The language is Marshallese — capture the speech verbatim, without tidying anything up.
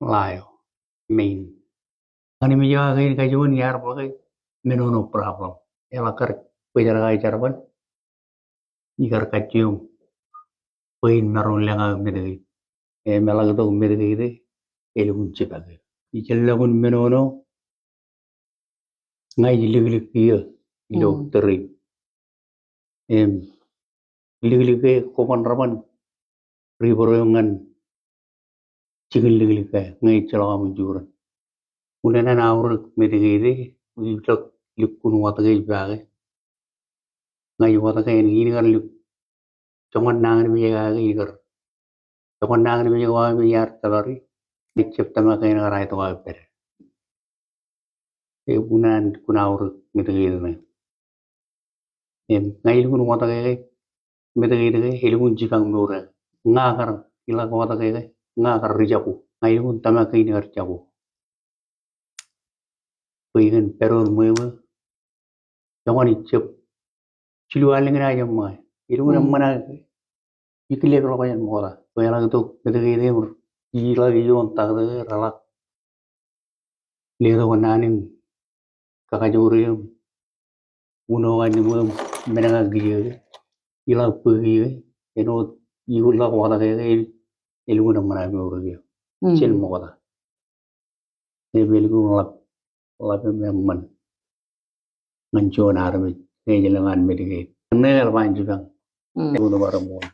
ḷeo, Maine. Ñan im ej kake in kajuon iar bōke menono problem. Eḷak kar bōjrak aō jerbal, ikar kajjioñ bwe in maroñ lōñ aō Medicaid. Im eḷak itok Medicaid e, elukkuun jibake. Ij lọk in menono, ña ij liklik kiiō ilo tōre in. Im liklik e, koban reban ri bōro eō ñan jikin liklik e, ñe ejjeḷọk aṃ insurance. Unin an aorōk Medicaid e, ij lọk lukkuun wōt ke ej ba ke ña ij wōt ke en, in kar lukkuun. Joñan nañinmej e kake in kar. Joñan nañinmej e kake im iar tōpar e, ejjab tōmak ke en kar aetok aō pād. Im unin an lukkuun aorōk Medicaid ṇe. Im ña ilukkuun wōt ke Medicaid ke, elukkuun jipañ mour e. Ña kar, iḷak wōt ke, ña kar ri jako. Ña ilukkuun tōmak ke in kar jako. Bwe ikōn pād wōt ṃweo. Joñan ijjab jilu allōñ in ajeṃṃan. Elukkuun eṃṃan aō ikilekḷọk jān ṃokta. Bwe eḷak itok Medicaid e im iḷak iioon taktō ke reḷak letok naan in kakajoor eō im uno kaṇ ṃweo im men ñan kijeek e, iḷak bōk kiiō, āinwōt iḷak wōt ke ke, elukkuun eṃṃan aō mour kiiō jān ṃokta. Im elukkuun ḷap, ḷap im eṃṃan ñan juon armej ke ej lōñ an Medicaid. Ñe eḷap an jipañ, elukkuun bar ṃool.